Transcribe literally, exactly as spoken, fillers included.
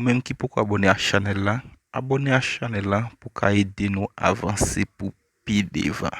Ou menm ki poko abòne a chanèl la, abòne a chanèl la pou ka ede nou avanse pou pi devan.